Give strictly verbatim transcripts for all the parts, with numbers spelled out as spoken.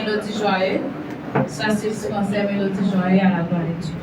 Mélodie joyeuse. Ça, c'est le français, mélodie joyeuse à la gloire de Dieu.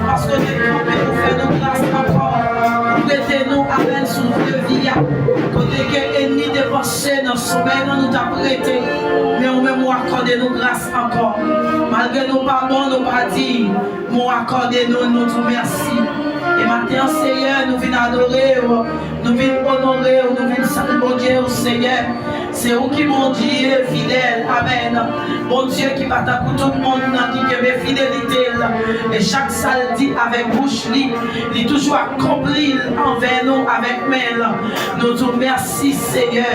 Paske w te kanpe pou fè nou gras ankò. Ou rete nou avè n sou de vi a. Kote ke ènmi te panche nan somèy nou, nou t ap rete. Men ou menm ou akòde nou gras ankò. Malgre nou pa bon, nou pa diy, men ou akòde nou, nou di w mèsi. E maten an, Seyè, nou vin adore w. Nou vin onore w, nou vin salye Bondye w, Seyè. Se ou ki Bondye fidèl. Amèn. Bondye ki pa tankou tout moun nan ki kenbe fidelite l. E chak sa l di avèk bouch li, li toujou akonpli l anvè nou avèk men l. Nou di w mèsi, Seyè.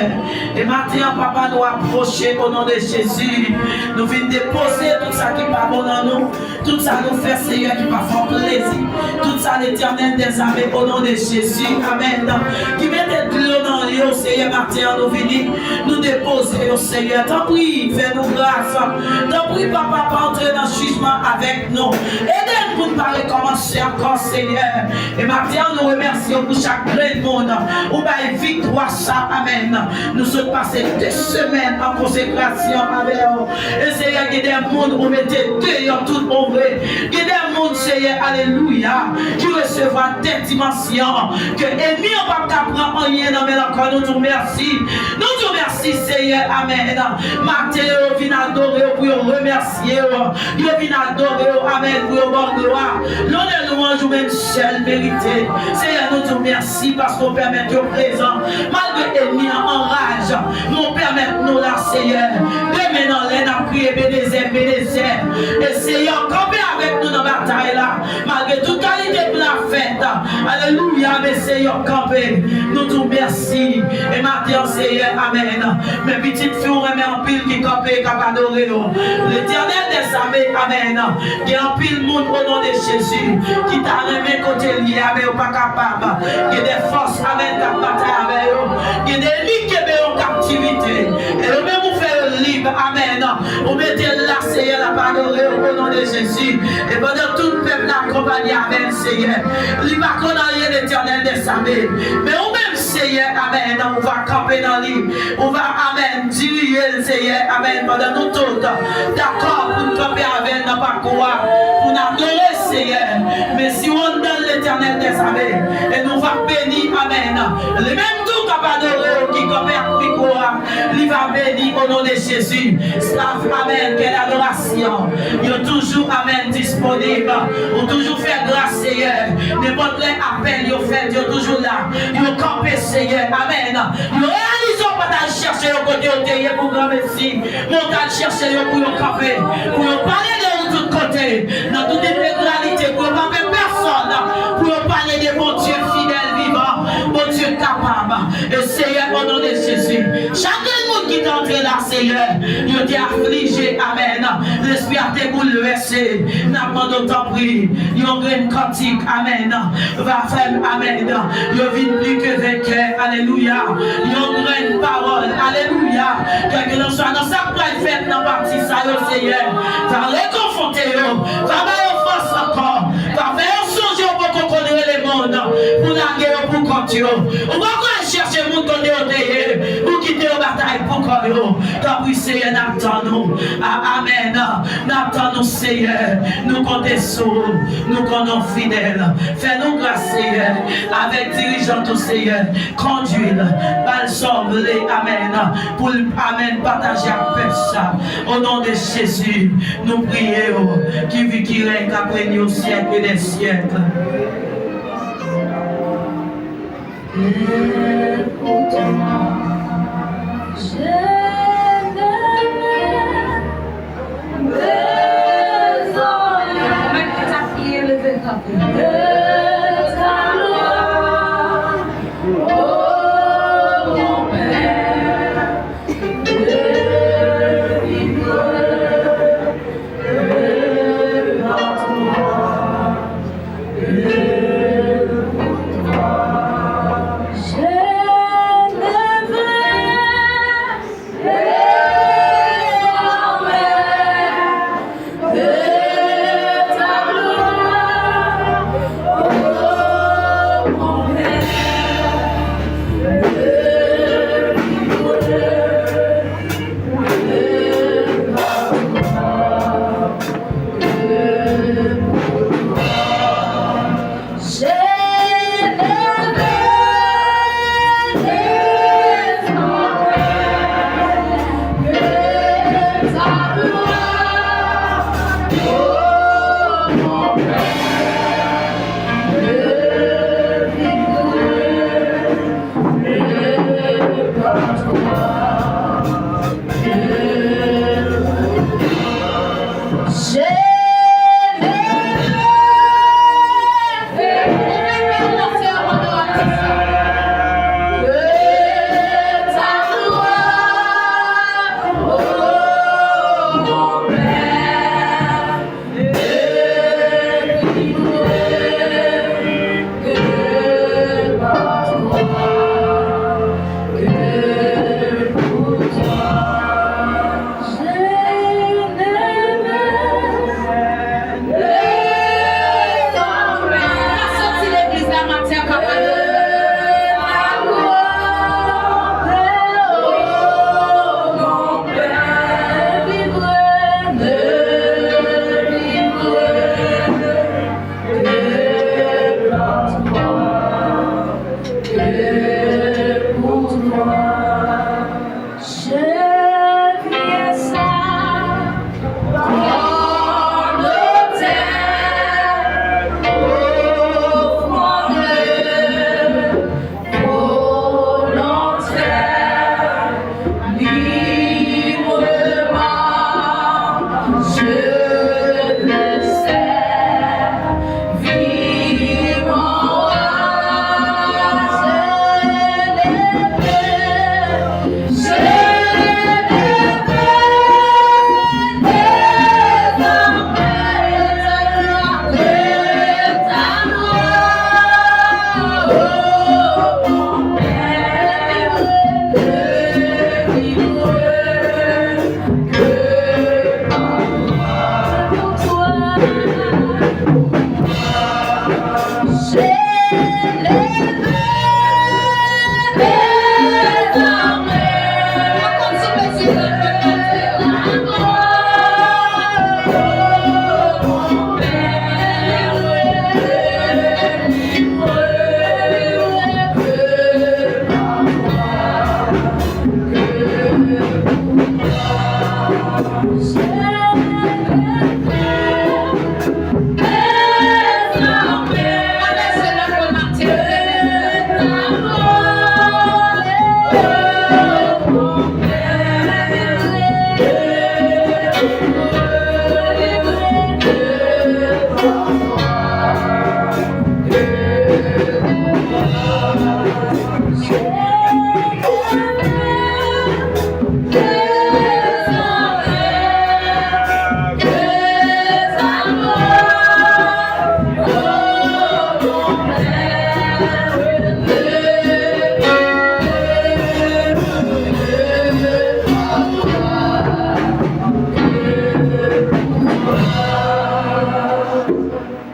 E maten an, Papa, nou apwoche o non de Jezi. Nou vin depoze tout sa ki pa bon nan nou. Tout sa nou fè, Seyè, ki pa fè w plezi. Tout sa, Letènèl dèzame, o non de Jezi. Amèn. Ki mete dlo nan yo, Seyè, maten an nou vini. Nou depoze yo, Seyè. Tanpri, fè nou gras. Tanpri, Papa, pa antre nan jijman avèk nou. Ede n pou n pa rekòmanse ankò, Seyè. E maten an, nou remèsye w pou chak grenn moun ou bay viktwa sa. Amèn. Nou sot pase de semèn an konsekrasyon avè w. E Seyè, gen de moun ou mete deyò tout bon vre. Gen Moun, Seyè, alelouya, ki resevwa tèt dimansyon, ke ènmi an p ap ka pran anyen nan men l ankò. Nou di w mèsi. Nou di w mèsi, Seyè. Amèn. Maten yo vin adore w pou yo remèsye w. Yo vin adore w, amèn, pou yo ba w glwa, lonè, lwanj ou menm sèl merite. Seyè, nou di w mèsi paske w pèmèt yo prezan. Malgre ènmi an anraj, men w pèmèt nou la, Seyè. Demen nan lè n ap kriye, Ebenezè, Ebenezè. E Seyè, kanpe avèk nou nan batay la. Malgre tout kalite plan ap fèt. Alelouya, men Seyè, w kanpe. Nou di w mèsi. E maten an, Seyè, amèn. Men pitit fi w renmen anpil ki kanpe, k ap adore w. Letènèl dèzame, amèn. Gen anpil moun, o non de Jezi, ki ta renmen kote l ye a, men yo pa kapab. Gen de fòs, amèn, k ap batay avè yo. Gen de ènmi k kenbe yo an kaptivite. E yo menm ou fè yo lib, amèn. Ou mete l la, Seyè, l ap adore w, o non de Jezi. E pandan tout pèp la akonpanye avè l, Seyè. Li pa konn anyen, Letènèl dèzame. Men ou menm, Seyè, amèn, ou va kanpe nan li. Ou va, amèn, dirije l, Seyè, amèn, pandan nou tout dakò pou n kanpe avè l nan pakou a, pou n adore, Seyè. Men si w anndan l, Letènèl dèzame, e nou va beni, amèn. Li menm tou k ap adore w, ki kanpe ak mikwo a, li va beni, o non de Jezi. Staff, amèn, kè ladorasyon, yo toujou, amèn, disponib. Ou toujou fè gras, Seyè. Nenpòt lè apèl yo fèt, yo toujou la. Yo kanpe, Seyè. Amèn. Yo reyalize w pa t al chèche yo kote yo te ye pou granmesi. Men w t al chèche yo pou yo kanpe, pou yo pale de ou tout kote, nan tout entegralite, pou yo pa pè pèsonn, pou yo pale de Bondye fidèl, vivan, Bondye kapab. E Seyè, o non de Jezi, chak grenn moun ki te antre la, Seyè, yo te aflije, amèn. Lespri a te boulvèse. N ap mande w, tanpri, yon grenn kantik, amèn, va fè, amèn, yo vin pli ke venkè, alelouya. Yon grenn pawòl, alelouya, kèlkelanswa nan sa k pral fèt nan pati sa yo, Seyè, va rekonfòte yo, va ba yo fòs ankò, va fè yo sonje yo poko konn rele moun pou lage yo pou kont yo. Ou poko al chèche moun kote yo te ye, ou kite yo batay pou kò yo. Tanpri, Seyè, n ap tann ou. A, amèn. N ap tann ou, Seyè. Nou konte sou ou. Nou konnen w fidèl. Fè nou gras, Seyè. Avèk dirijant ou, Seyè. Kondui l. Ba l sa w vle. Amèn. Pou l, amèn, pataje ak pèp sa. O non de Jezi, nou priye w. Ki viv, ki rèy, k ap renye o syèk dè syèk. Et pour toi, je ne veux désormais. Mèt ki t ap priye, leve kanpe. De ta gloire, ô mon Père, je vivrai.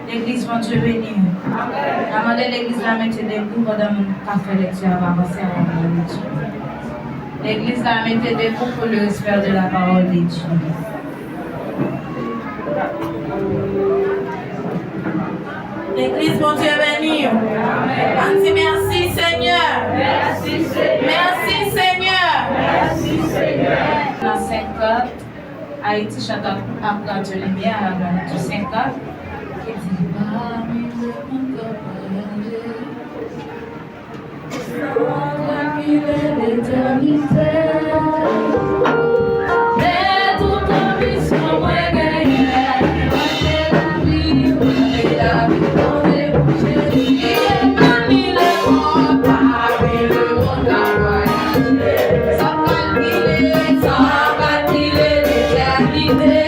Legliz, Bondye beni w. N a mande legliz la mete debou pandan moun ka fè lekti a ap avanse avèk Bondye. Legliz la mete debou pou le respè de la parole de Dieu. Legliz, Bondye beni w. Ann di mèsi, Senyè. Mèsi, Senyè. Nan senkant, Ayiti chante ap gade limyè a, nan senkant, ki di, Pami lèmonn k ap pale. Sa k ap vini letènite. Men tout anbisyon mwen genyen, mwen te lavi, mwen te lavi, mwen te bouche. Li te pami lèmonn, pami lèmonn k ap vwayaje. Sa k ap vini, sa k ap vini letènite.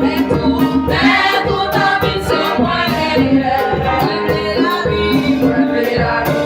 Men tout, men tout anbisyon mwen genyen, mwen te lavi, mwen te lavi.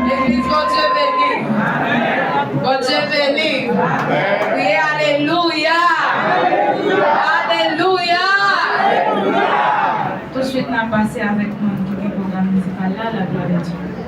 Legliz, Bondye beni. Bondye beni. Kriye alelouya. Alelouya. Tousuit n ap pase avèk moun ki gen pwogram mizikal la, la glwa de Dye.